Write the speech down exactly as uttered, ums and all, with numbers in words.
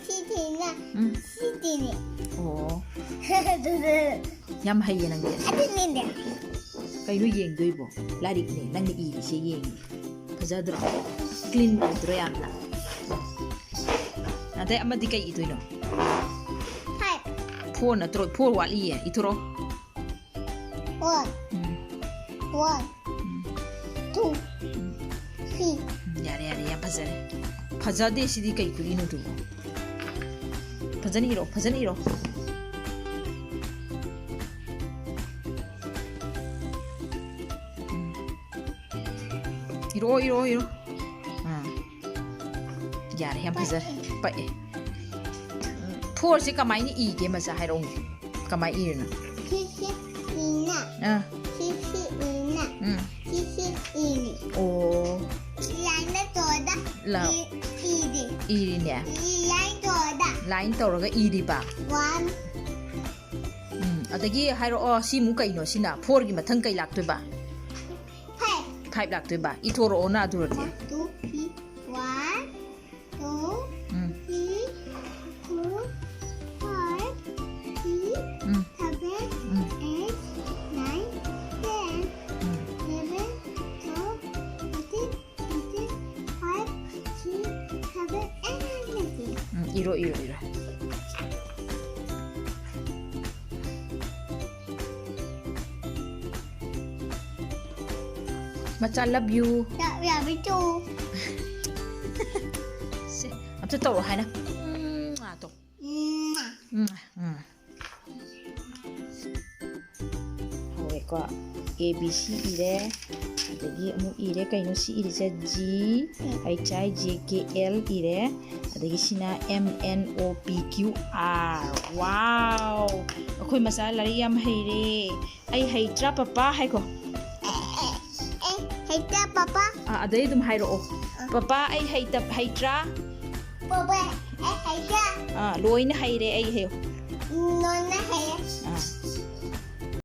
ꯁꯤꯗꯤꯅꯦ꯫ ꯎꯝ꯫ ꯁꯤꯗꯤꯅꯦ꯫ ꯑꯣ, ꯑꯗꯨꯗ ꯌꯥꯝ ꯍꯩꯌꯦ ꯅꯪꯗꯤ꯫ ꯑꯗꯨꯅꯤꯅꯦ꯫ ꯀꯩꯅꯣ ꯌꯦꯡꯗꯣꯏꯕꯣ? ꯂꯥꯏꯔꯤꯛꯅꯦ ꯅꯪꯅ ꯏꯔꯤꯁꯦ, ꯌꯦꯡꯉꯤ꯫ ꯐꯖꯗ꯭ꯔꯣ? ꯀ꯭ꯂꯤꯟ ꯑꯣꯏꯗ꯭ꯔꯣ ꯌꯥꯝꯅ? ꯑꯗꯩ ꯑꯃꯗꯤ ꯀꯩ ꯏꯗꯣꯏꯅꯣ? ꯐꯥꯏꯚ꯫ ꯐꯣꯔ ꯅꯠꯇ꯭ꯔꯣ? ꯐꯣꯔ ꯋꯥꯠꯂꯤꯌꯦ, ꯏꯊꯣꯔꯛꯑꯣ꯫ ꯋꯥꯟ꯫ ꯎꯝ, ꯋꯥꯟ꯫ ꯎꯝ, ꯇꯨ꯫ ꯎꯝ, ꯊ꯭ꯔꯤ꯫ ꯎꯝ, ꯌꯥꯔꯦ, ꯌꯥꯔꯦ, ꯌꯥꯝ ꯐꯖꯔꯦ꯫ ꯐꯖꯗꯦ ꯁꯤꯗꯤ, ꯀꯩ ꯈꯨꯠꯏꯅꯣꯗꯨꯕꯣ? ꯐꯖꯅ ꯏꯔꯣ, ꯐꯖꯅ ꯏꯔꯣ꯫ ꯎꯝ꯫ ꯏꯔꯣ, ꯏꯔꯣ, ꯏꯔꯣ꯫ ꯑꯥ꯫ ꯌꯥꯔꯦ, ꯌꯥꯝ ꯐꯖꯔꯦ꯫ ꯄꯛꯑꯦ꯫ ꯎꯝ, ꯐꯣꯔꯁꯦ ꯀꯃꯥꯏꯅ ꯏꯒꯦ, ꯃꯆꯥ, ꯍꯥꯏꯔꯛꯎꯅꯦ꯫ ꯀꯃꯥꯏꯅ ꯏꯔꯤꯅꯣ? ꯁꯤꯁꯤ ꯏꯅ꯫ ꯑꯥ꯫ ꯁꯤꯁꯤ ꯏꯅ꯫ ꯎꯝ꯫ ꯁꯤꯁꯤ ꯏꯅꯤ꯫ ꯑꯣ꯫ ꯂꯥꯏꯟꯗ ꯇꯧꯔꯗ ꯂꯥꯎ꯫ ꯏ-, ꯏꯗꯤ꯫ ꯏꯔꯤꯅꯦ꯫ ꯂꯥꯏꯟ ꯇꯧꯔꯗ꯫ ꯂꯥꯏꯟ ꯇꯧꯔꯒ ꯏꯔꯤꯕ꯫ ꯋꯥꯟ꯫ ꯎꯝ, ꯑꯗꯒꯤ ꯍꯥꯏꯔꯛꯑꯣ, ꯁꯤꯃꯨꯛ ꯀꯩꯅꯣ ꯁꯤꯅ? ꯐꯣꯔꯒꯤ ꯃꯊꯪ ꯀꯩ ꯂꯥꯛꯇꯣꯏꯕ? ꯐꯥꯏꯚ꯫ ꯐꯥꯏꯚ ꯂꯥꯛꯇꯣꯏꯕ? ꯏꯊꯣꯔꯛꯑꯣꯅ ꯑꯗꯨꯔꯗꯤ꯫ One, two, three, one, um, three, four, five, six, um, seven, um, eight, nine, ten, um, eleven, twelve, thirteen, fifteen, five, six, seven, and nineteen. Um, zero, zero, ꯏꯔꯣ꯫ ꯃꯆꯥ, love you꯫ ꯌꯥ-, ꯌꯥꯕꯤꯆꯨ꯫ ꯁꯦ, ꯑꯝꯇ ꯇꯧꯔꯣ ꯍꯥꯏꯅ꯫ ꯎꯝ, ꯉꯥ ꯇꯧ꯫ ꯎꯝ꯫ ꯎꯝ, ꯎꯝ꯫ ꯍꯧꯔꯦꯀꯣ꯫ A B C ꯏꯔꯦ꯫ ꯑꯗꯒꯤ ꯑꯃꯨꯛ ꯏꯔꯦ꯫ ꯀꯩꯅꯣ ꯁꯤ ꯏꯔꯤꯁꯦ? G, H I J K L ꯏꯔꯦ꯫ ꯑꯗꯒꯤ ꯁꯤꯅ M N O P Q R꯫ Wow! ꯑꯩꯈꯣꯏ ꯃꯆꯥ ꯂꯥꯏꯔꯤꯛ ꯌꯥꯝ ꯍꯩꯔꯦ꯫ "ꯑꯩ ꯍꯩꯇ꯭ꯔꯥ, ꯄꯄꯥ?" ꯍꯥꯏꯀꯣ꯫ ꯑꯦ, ꯍꯩꯇ ꯄꯄꯥ꯫ ꯑꯥ, ꯑꯗꯩ ꯑꯗꯨꯝ ꯍꯥꯏꯔꯛꯑꯣ꯫ "ꯄꯄꯥ, ꯑꯩ ꯍꯩꯇ-, ꯍꯩꯇ꯭ꯔꯥ?" ꯄꯄꯥ, ꯑꯩ ꯍꯩꯇ꯫ ꯑꯥ, "ꯂꯣꯏꯅ ꯍꯩꯔꯦ ꯑꯩ", ꯍꯥꯏꯌꯣ꯫ ꯅꯣꯟꯅ ꯍꯩꯌꯦ꯫